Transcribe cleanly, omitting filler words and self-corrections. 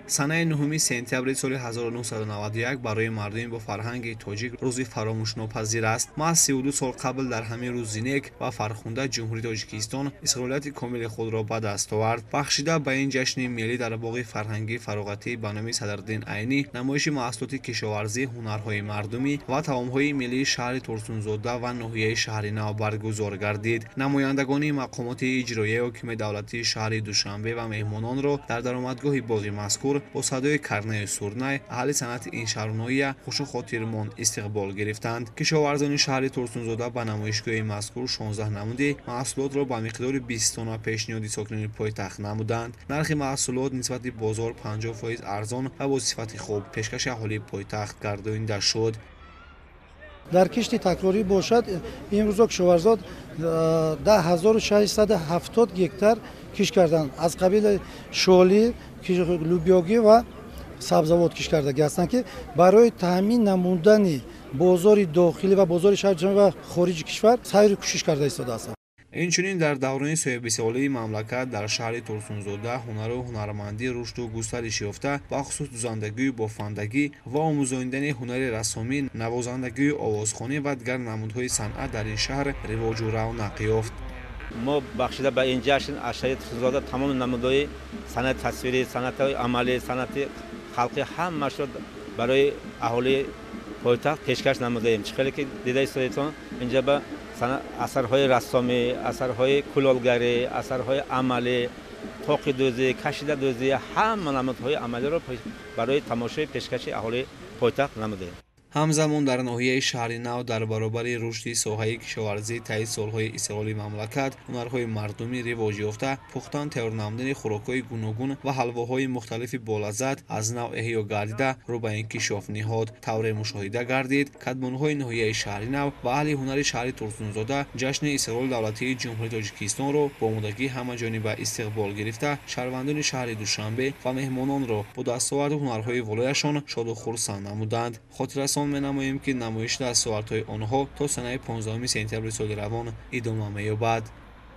Санаи 9 сентябри соли 1991 барои мардуми бо фарҳанги тоҷик рӯзи фаромӯшнопазир аст. Маҳз 32 сол қабл дар ҳамин рӯзи нек ва фархунда Ҷумҳурии Тоҷикистон истиқлолияти комили худро ба даст овард. Бахшида ба ин ҷашни миллӣ дар боғи фарҳангии фароғатӣ ба номи Садриддин Айнӣ намоиши маҳсулоти кишоварзӣ, ҳунарҳои мардумӣ ва таомҳои миллии шаҳри Турсунзода ва ноҳияи Шаҳри Нав баргузор гардид. Намояндагони мақомоти иҷроияи ҳокими давлатии шаҳри Душанбе ва меҳмононро дар даромадгоҳи боғи мазкур бо садои карнаю сурнай аҳли санъати ин шаҳру ноҳия хушу хотирмон истиқбол гирифтанд. Кишоварзони шаҳри Турсунзода ба намоишгоҳи мазкур 16 намуди маҳсулотро ба миқдори 20 тонна пешниҳоди сокинони пойтахт намуданд. Нархи маҳсулот нисбати бозор 50% арзон ва бо сифати хуб пешкаши аҳолии пойтахт гардонида шуд. Дар кишти такрорӣ бошад, имрӯзо кишоварзон 10670 гектар кишт карданд. Аз қабили шолӣ, лӯбиёгӣ ва сабзавот кишт кардагӣ ҳастанд, ки барои таъмин намудани бозори дохилӣ ва бозори шаҳри ва хориҷи кишвар сайру кӯшиш карда истодаанд. Инчунин дар даврони соҳибистиқлолии мамлакат дар шаҳри Турсунзода ҳунару ҳунармандӣ рушду густариш ёфта, бахусус дузандагию бофандагӣ ва омӯзонидани ҳунари рассомӣ, навозандагию овозхонӣ ва дигар намудҳои санъат дар ин шаҳр ривоҷу равнақ ёфт. Мо бахшида ба ин ҷашн аз шаҳри Турсунзода тамоми намудҳои санъати тасвирӣ, санъати амалӣ, санъати халқӣ ҳамаашро барои аҳолии пойтахт пешкаш намудаем. Чӣ хеле ки дида истодаетон, инҷа ба асарҳои рассомӣ, асарҳои кулолгарӣ, асарҳои амалӣ, тоқидӯзӣ, кашидадӯзӣ, ҳама намудҳои амалиро барои тамошои пешкаши аҳолии пойтахт намудаем. Ҳамзамон дар ноҳияи Шаҳри Нав дар баробари рушди соҳаи кишоварзӣ таи солҳои истиқлоли мамлакат ҳунарҳои мардумӣ ривоҷ ёфта, пухтан, тайёр намудани хӯрокҳои гуногун ва ҳалвоҳои мухталифи болаззат аз нав эҳё гардида рӯ ба инкишоф ниҳод. Тавре мушоҳида гардид, кадбонҳои ноҳияи Шаҳри Нав ва аҳли ҳунари шаҳри Турсунзода ҷашни истиқлоли давлатии Ҷумҳурии Тоҷикистонро бо омодагии ҳамаҷониба истиқбол гирифта, шаҳрвандони шаҳри Душанбе ва меҳмононро бо дастоварду ҳунарҳои волояшон шоду хурсанд намуданд. Хотиррасон менамоем, ки намоиши дастовардҳои онҳо то санаи 15 сентябри соли равон идома меёбад.